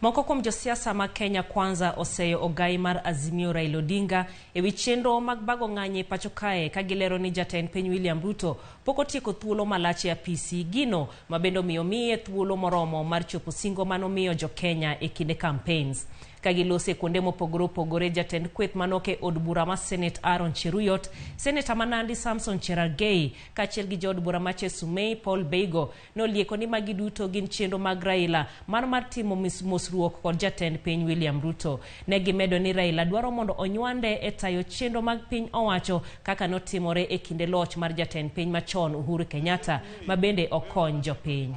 Moko kuom josiasa mag Kenya Kwanza oseyo ogai mar Azimio Raila Odinga e wi chenro mag bago ng'anyi e pacho kae ka gilero ni jatend piny William Ruto pok otieko thuolo malach e apisi gino ma bende omiyo miye thuolo moromo mar chopo singo manomiyo jo-Kenya e kinde campaigns. Ka giloso e kuonde mopogore opogore, jatend kweth manok e od bura ma Senate Aaron Cheruiyot, Seneta ma Nandi Samson Cherargei kaachiel gi jood bura ma Chesumei Paul Beigo nolieko ni magi duto gin chenro mag Raila mar timo mosruok kod jatend piny William Ruto. Ne gimedo ni Raila dwaro mondo onywande e tayo chenro mag piny owacho kaka notimore e kinde loch mar jatend piny machon Uhuru Kenyatta ma bende okony jopiny.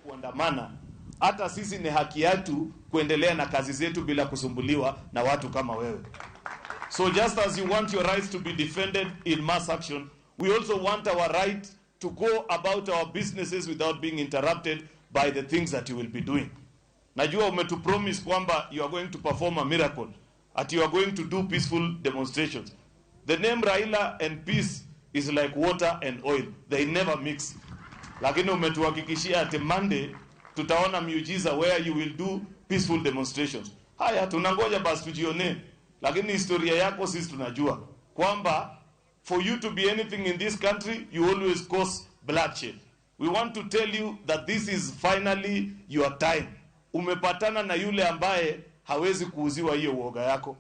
Kuandamana hata sisi ni haki yetu kuendelea na kazi zetu bila kusumbuliwa na watu kama wewe. So just as you want your rights to be defended in mass action, we also want our right to go about our businesses without being interrupted by the things that you will be doing. Najua umetupromise kwamba you are going to perform a miracle, that you are going to do peaceful demonstrations. The name Raila and peace is like water and oil. They never mix. Lakini umetuhakikishia ati Monday tutaona miujiza where you will do peaceful demonstrations. Haya, tunangoja basi tujione, lakini historia yako sisi tunajua kwamba for you to be anything in this country you always cause bloodshed. We want to tell you that this is finally your time. Umepatana na yule ambaye hawezi kuuziwa hiyo uoga yako.